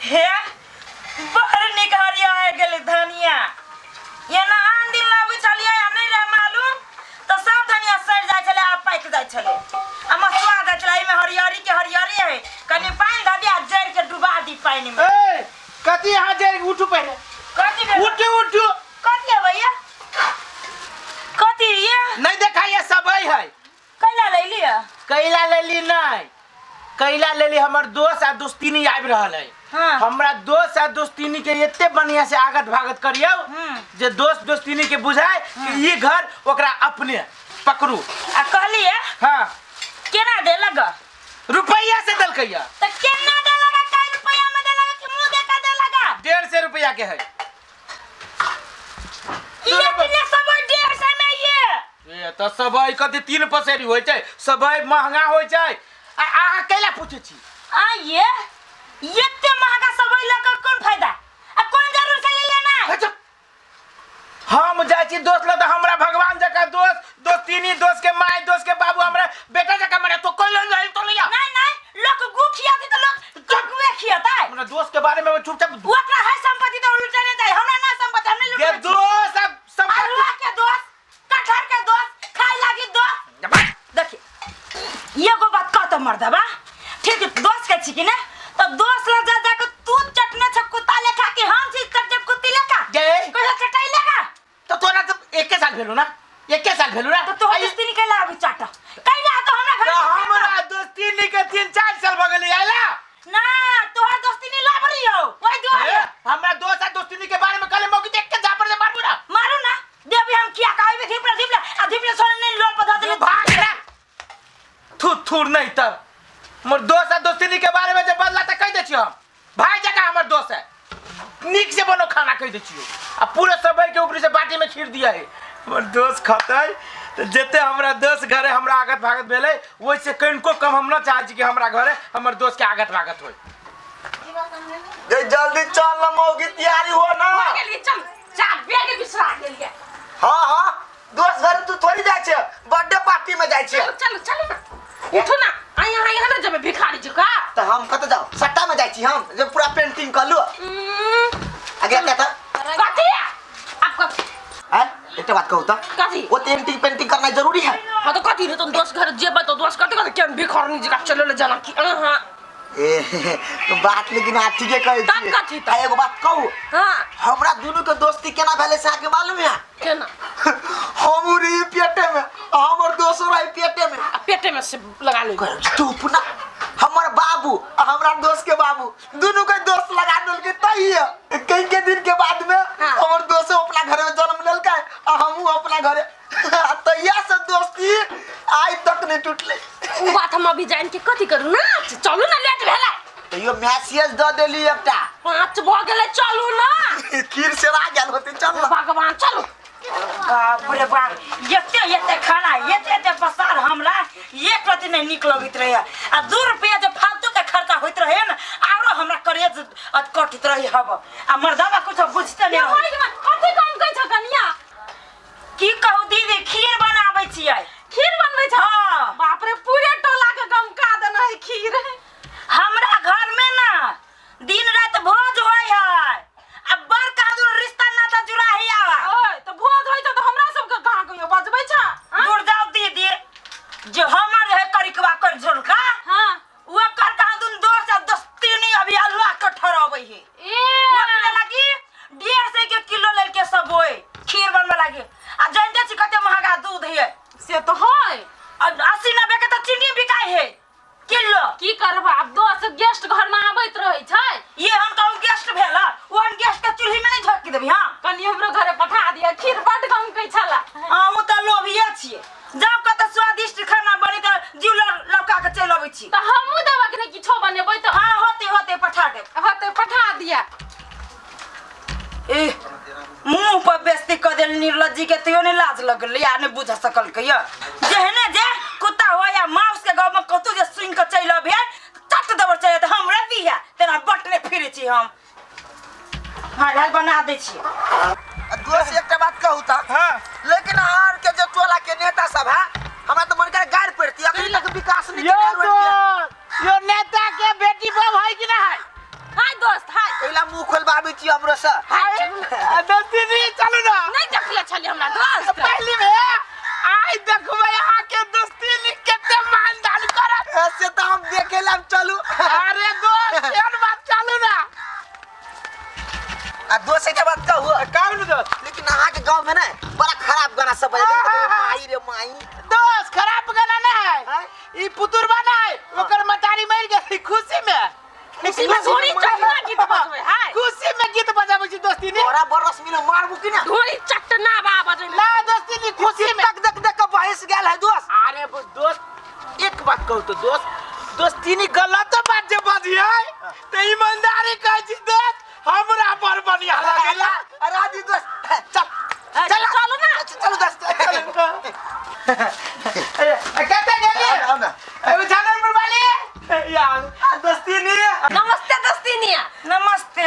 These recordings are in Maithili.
हे बड़ नीक हरिया गेलै धनिया। एना आन दिन लाबै छलियै आ नहि रहै मालूम तऽ सब धनिया सड़ि जाइ छलै आ पाकि जाइ छलै आ मसुआ जाइ छलै। एहिमे हरियरी के हरियरी है, कनि पानि धऽ दी आ जड़ि के डुबा दी पानि मे। ए कथी अहाँ जड़ि उठू पहिले। कथी भेल? उठू उठू। कथी है भैया? कथी ये? नहीं देखाइए सबई है। कैला ले लिया? कैला लेली नहीं, कैला लेली हमर दोस्त आ दोस्तीनी आबि रहल है। हाँ। हमरा दोस्त आ दोस्तीनी के एते बढ़िया से आगत भागत करियौ जे दोस्त दोस्तीनी के बुझाए कि ई घर ओकरा अपने पकड़ू। आ कहलिए हाँ। केना देलक? रुपैया से देलकैया। त केना देलक? कै रुपैया में देलक कि मुंह देखा देलक? 150 रुपैया के है। ये किने सब 150 में ये? ए त सबई कथी 3 पसेरी होय छै, सबई महंगा होय छै। आ अहाँ कैला पूछै छी? आ ये एते महंगा सबई लऽ कऽ कोन फायदा आ कोन जरूर से ले लेना? अच्छा, हम जाइ छी दोस्त लग तऽ हमरा भगवान जकाँ दोस्त, दोस्तीनी, दोस्त के माय, दोस्त के बाबू हमरा बेटा जकाँ मने तो कोई ले तो लिया। नहीं नहीं, लोग गु खियाती तऽ लोग गगुए खियाता। हमरा दोस्त के बारे में चुपचाप वो अपना है संपत्ति तो लुटे नहीं जाए, हमरा ना संपत्ति हमने के लुटे। दोस्त अब संपत्ति अरुआ के दोस्त, कटहर के दोस्त, खाए लागी दोस्त। देखिए एगो बात कह तो मर्दबा ठीक है, दोस्त के छी कि ना तो दोस्त लग जा जाके तू चटने छ कुत्ता लेखा कि हम छी चटने कुत्ती लेखा? गे। कहियो चटाई लेखा? तो तोरा तो एके साल भेलू ना, एके साल भेलू ना। तो तोहर दोस्ती नहीं कैला अभी चाटा कैला तो हमरा घर तो में हमरा दोस्ती नहीं के 3-4 साल भ गेलै आइला। ना तोहर दोस्ती नहीं लाबरी हो ओइ दुआरे। ए, हमरा दोस्त आ दोस्ती के बारे में कहले मौकी देख के झापड़ से मारबू ना। मारू ना देवी हम किया कहबे धीपला धीपला आ धीपला सोने नहीं लोल पर धऽ देले। भाग रे थू थूर नहीं तब मोर दोस्त आ दोस्ती के बारे में जे बदला त कह दै छियो हम भाई जका हमर दोस्त है नीक से बनो खाना कह दै छियो आ पूरा सबई के ऊपर से बाटी में खीर दिया है। हमर दोस्त खतै त जते हमरा दोस्त घरे हमरा आगत भागत भेलै ओइसे कनिको कम हम न चाहै छी कि हमरा घरे हमर दोस्त के आगत भागत होय। जे जल्दी चल ना मौगी तैयारी हो ना। हो गेली चल जा बैग बिसरा गेलिए। हाँ हाँ दोस्त घर तू थोड़ी जाय छे, बर्थडे पार्टी में जाय छे। चल चल चल ना उठो ना, आ यहाँ यहाँ ना जबे भिखारी जी का। त हम कत जाओ सट्टा में जाय छी हम जे पूरा पेंटिंग कर लू। आगे के त कथी है आपका? हैं एकटा बात कहू त कथी? वो पेंटिंग पेंटिंग करना जरूरी है। हां तो कथी रे तुम दोस्त घर जेबे तो दोस्त कथी कथी केम भिखारी जी का चलो ले जाना कि अहाँ ए तो बात लेकिन आ ठीके कहै तब छी। कथी त? आ एगो बात कहू? हां। हमरा दुनू के दोस्ती केना भेलै से अहाँके मालूम है? केना? हम रही पेटे में, हमर दोसो रही पेटे में। आ पेटे में से लगा ले। चुप ना, हमर बाबू आ हमरा दोस्त के बाबू दुनू के दोस्त लगा देलकै तहिया। कई के दिन के बाद में हाँ। हमर दोस्तो अपना घर में जन्म लेलकै आ हमहू अपना घरे। आ तहिया से दोस्ती आइ तक नहीं टूटलै। उ बात हम अभी जान के कथी करू ना, चलू ना लेट भेलै। तैयो मैसेज द देली एकटा। 5 भ गेलै चलू ना। खीर से आ गेल होते चल ना। भगवान चलू। बाप रे बाप, एते एते खाना एते एते पसार हमरा एक रति नहीं नीक लगैत रहे। आ 2 रुपया जे फालतू के खर्चा होइत रहे न आरो हमरा करेज कटैत रहे हब। आ मर्दावा कुछ बुझते नहीं रहे। कथी काम कहै छ कनिया? की कहू दीदी, खीर बनाबै छियै। खीर बनबै छ? हाँ। बाप रे पूरे टोला के गमका देना है खीर। हमरा घर में ना दिन रात भोज होय है आ बड़ कादुर रिश्ता नाता जुड़ा है आवा। ओए तो भोज होय त हमरा सब के कहाँ कहियो बजबै छ? हाँ? दूर जाओ दीदी, जे हमर है करिकवा कर झोलका। हाँ। वो कर कहाँ दुन दोस्त आ दोस्तीनी अभी अलुआ के ठहराबै है। ए। वो अपने लगी 150 के किलो लेके सब होय खीर बनबे लागी। आ जानते छी कते महंगा दूध है। से तो होय। आ 80-90 के तो चीनी बिकाय है किलो। की करब आब दोस्त गेस्ट घर में आबैत रहै छै। ये हम कहूँ गेस्ट भेल, ओ हम गेस्ट के चूल्ही में नहीं झोंक देबी। हाँ कनी हमरो घरे पठा दिया खीर बड गमकै छला। हमहूँ तऽ लोभिये छियै, जाउ कतऽ स्वादिष्ट खाना बनी तऽ जीव लौका के चलि अबै छी। तऽ हमहूँ देबक ने किछो बनेबै तऽ। हाँ होते होते पठा देब। होते पठा दिया। ए मुँह पर बेइज्जती कऽ देल निर्लज्जी के, तैयो नहीं लाज लगलै आ नहि बुझ सकलकै यऽ। जेहने जे कुत्ता हो या माउस के गाँव में कतौ जे सुनि कऽ चलि अबिहे चट दबर चलि तऽ हमरा दिहे तेना बटने फिरै छी हम। हाल हाल बना दै छी। दोस्त एकटा बात कहू तऽ? हाँ। लेकिन अहाँ के जे टोला के नेता सब है हमरा तऽ मन करे गारि पड़ती, अखन तक विकास नहीं यो केने रोड के। दोस्त, यो नेता के बेटी बाप है कि ना है? हाय दोस्त, हाय। ला मुंह खोलबाबै छी हमरो से। दोस्ती जी चलू ना। नहीं देखले छली हमरा दोस्त। पहली में आइ देखबै अहाँके दोस्ती नी कते मानदान करत। ऐसे तो हम देखे ला चलू। अरे दोस्त एहन बात चलू ना। आ दोस्त एकटा बात कहू। कहू ने दोस्त। लेकिन अहाँ के गांव में ना बड़ा खराब गाना सब बजे। माई रे माई। दोस्त खराब गाना ना है। आँय? ई पुतुरबा ना है, ओकर मतारी मर गेलै खुशी में। खुशी में थोड़ी चटना गीत बजबै है। खुशी में गीत बजाबै छी दोस्ती ने। तोरा बरस मिलो मारबू की ना? धोरी चटना बा बजै। ना दोस्ती नी खुशी में। तक देख देख के बहस गेल है दोस्त। अरे वो दोस्त एक बात कहू तो दोस्त, दोस्ती नी गलत बात जे बजियै त ईमानदारी कहै छी दोस्त हमरा पर बढ़िया लगेला। अरे आदि दोस्त चल चल चलू ना। चलू दोस्त। अरे कते गेली? आउ ना। ए झालरपुर वाली यार दोस्ती नी। नमस्ते दोस्ती नी। नमस्ते।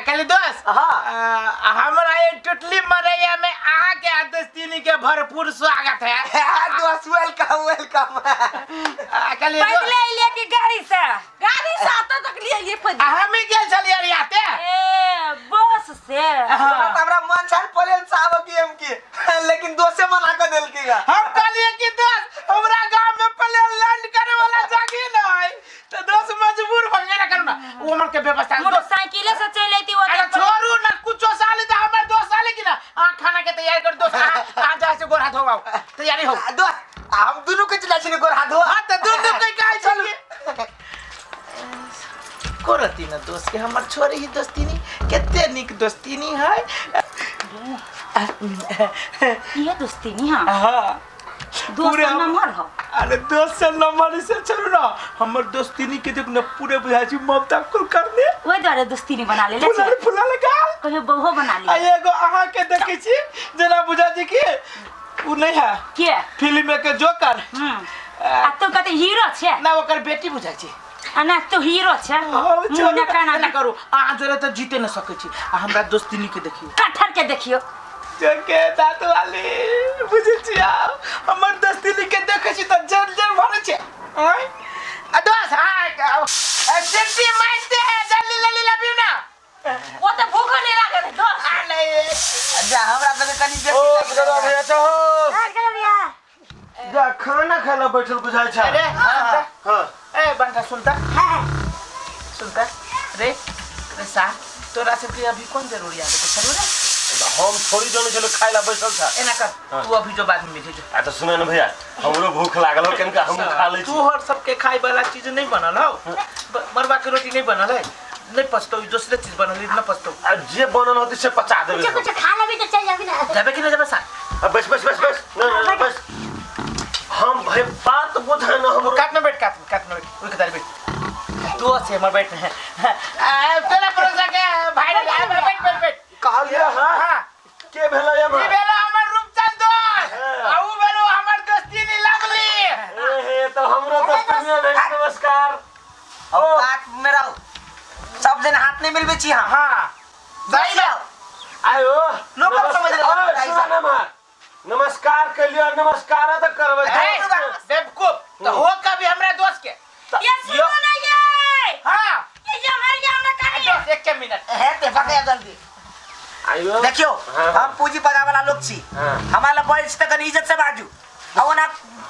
कहली दोस्त। हाँ। हमरा ये टुटली मरैया में अहाँ के दोस्ती नी के भरपूर स्वागत है। हाँ, दोस्त welcome welcome. कहली दोस्त। पहले अइले कि गाड़ी से? गाड़ी से आता तक लिए ये पर। हम ही गेल छलियै रियाते। ए बस से। हाँ। हमरा मन छल प्लेन से आबऽ के हम के, लेकिन दोसे मना कर देलकी गा। हम कहलिए कि दोस्त हमरा गांव में प्लेन लैंड करे वाला जगह नहीं, तो दोस्त मजबूर भ गेल करू ना ओ हमर के व्यवस्था। मोटरसाइकिले से चल अइती ओते। अरे छोड़ू ना कुछो साले तो हमर दोस्त साले की ना। आ खाना के तैयारी कर दोस्त, आ जा से गोर हाथ होवाओ तैयारी हो। दोस्त हम दुनू के चला छी गोर हाथ धो। हां त दुनू के कहै छलिए करती ना दोस्त के हमर छोरी ही दोस्ती नी कते निक दोस्ती नी है। ये दोस्ती नी। हां हां दोस्त नंबर हो। अरे दोस्त नंबर से चलू ना हमर दोस्ती नी के देख ना पूरे बुझाय छी ममता कुलकर्णी। ओइ दुआरे दोस्ती नी बना लेले फुला फुला लगा कहियो बहुओ बना ली। आ एगो अहाँ के देखै छी जेना बुझा छी कि उ नहीं है के फिल्म के जोकर। आ तू कते हीरो छे ना ओकर बेटी बुझाय छी। आ ना तू हीरो छे। मुंह ना काना ना करू अहाँ जोरे त जीते न सकै छी। आ हमरा दोस्ती नी के देखियो कठर के देखियो के दांत वाली बुझै छी हमर दोस्ती नी के देखै छी त जर जर भरै छै। आय आ दोस्त हां सिंपी मारते है जल्दी लली लबियो ना। ओ त भूख नहीं लागल है दोस्त। आ नहीं जा हमरा सब कनी बेसी ओ गरा भैया छहो। जा खाना खाला बैठल बुझाय छ। अरे हां ए बंटा सुनता। हां सुनता रे रे सा तोरा से के अभी कोन जरूरी आबे के चलू रे। हम थोड़ी जन छलो खाइला बैठल छ। एना कर तू अभी जो बाद में मिले जो। आ त सुन न भैया हमरो भूख लागल हो कनका हम खा लै छी। तू हर सबके खाए वाला चीज नहीं बनल हो। मरवा के रोटी नहीं बनल है नहीं पचतो दूसरे चीज बनल है न पचतो। आ जे बनल होती से पचा देबे। कुछ कुछ खा लेबी त चल जाबी ना। जाबे कि ना जाबे सा? बस बस बस बस ना ना बस हम भाई बात बुझा न हमरो। काट में बैठ काट में काट में बैठ उठ के बैठ दोस्त है हमर बैठ है। तेरा भरोसा के भाई रे बैठ बैठ बैठ कहलिए। हां हां के भेलै ई भेलै हमर रूपचंद दोस्त आ उ भेलै हमर दोस्ती नी लवली। ए हे त हमरो दोस्ती नी भेल। नमस्कार। औकात में रहो सब जन हाथ नहीं मिलबे छी। हां हां जाई लो आयो लोग समझ रहे। सुन न नमस्कार कलियो नमस्कार त करबै बेवकूफ त हो कभी हमरा दोस्त के। ये सुनो ना ये। हां ये हमारे ये हमरा कहिए दोस्त एक मिनट है ते पकड़ जल्दी। आयो देखियो हम पूंजी पगा वाला लोग छी। हमारा बड़ त कनी इज्जत से बाजू आ ओना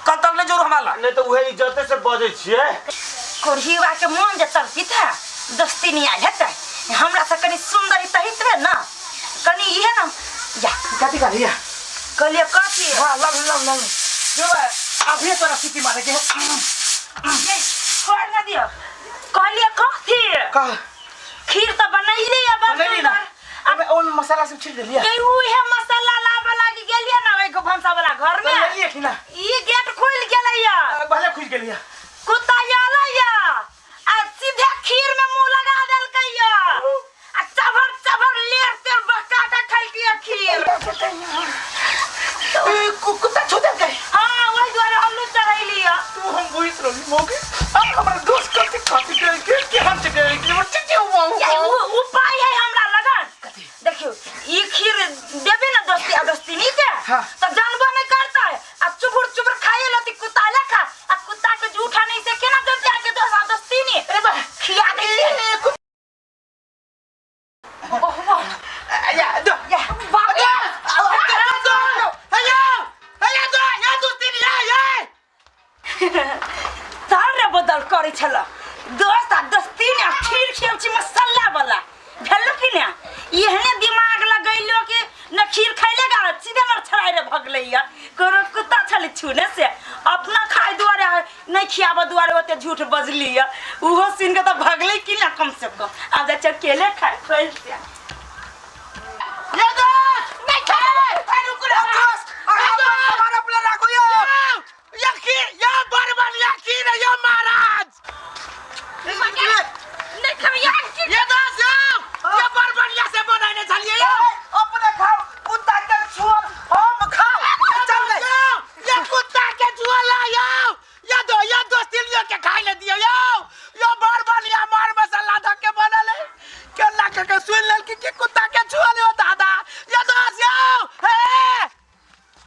कल तक नहीं जोरू हमारा। नहीं तो उहे इज्जते से बजै छियै। कोढ़ीवा के मन जे तड़पित है दोस्ती नहीं आयल हेतै हमरा से कनी सुंदर तहित रे ना कनी इहे ना या कथी कहलिए कहलिए कथी। हां लव लव लव जो अभी तोरा सीटी मारे के छोड़ ना दियो। कहलिए कथी कह खीर त बनैले या बनैली ना अबे ओमे मसाला सब छिट देलिए। के उहे मसाला लाबे लागी गेलिए ना ओइ भनसा वाला घर में लेलिए कि ना ई गेट खुल गेलै या भले खुल गेलिए कुत्ता आलै या आ सीधे खीर में मुंह लगा देलकै या आ चबर चबर लेर तेर बका के खैलकै खीर। ए कुत्ता छू देलकै। हां ओइ दुआरे अल्लू चढ़ैली या। तू हम बुझ रहली मौगी अब हमरा दोस्त कथी कथी के के हम के के उपाय है हमरा लगन। देखियो ई खीर देबे ना दोस्ती आ दोस्ती नी के त जानबो नहीं करता है आ चुबुर चुबुर खाए लती कुत्ता लेखा आ कुत्ता के जूठा नहीं से केना जनते आके दोस्त आ दोस्ती नी अरे बा खिया दे। भगलैया कोनो कुत्ता छलै छूने से अपना खाय दुआरे नहीं खियाबऽ दुआरे ओते झूठ बजली या उहो सुन के तऽ भगलै कि ना कम से कम। आब जाइ छियै केले खाय खोलि से। ये दोस्त नहीं खाए, अरे रुक रे दोस्त, अहाँ अपन सामान अपने राखू यौ। ये खीर, ये बर्बन, ये खीर है, ये महाराज। नहीं खाबे या की। ये दोस्त यो, ये बर्बन या से बनाने चलिए यो। अपने खाओ, कुत्ता के छुअल हम खाओ। चल गए। यो, ये कुत्ता के झोला यो, ये दो, ये दोस्ती लियो के खाई ले दियो यो। यो बर्बन या मार मसाला धक के बनल है। केला के सुन लेल कि कुत्ता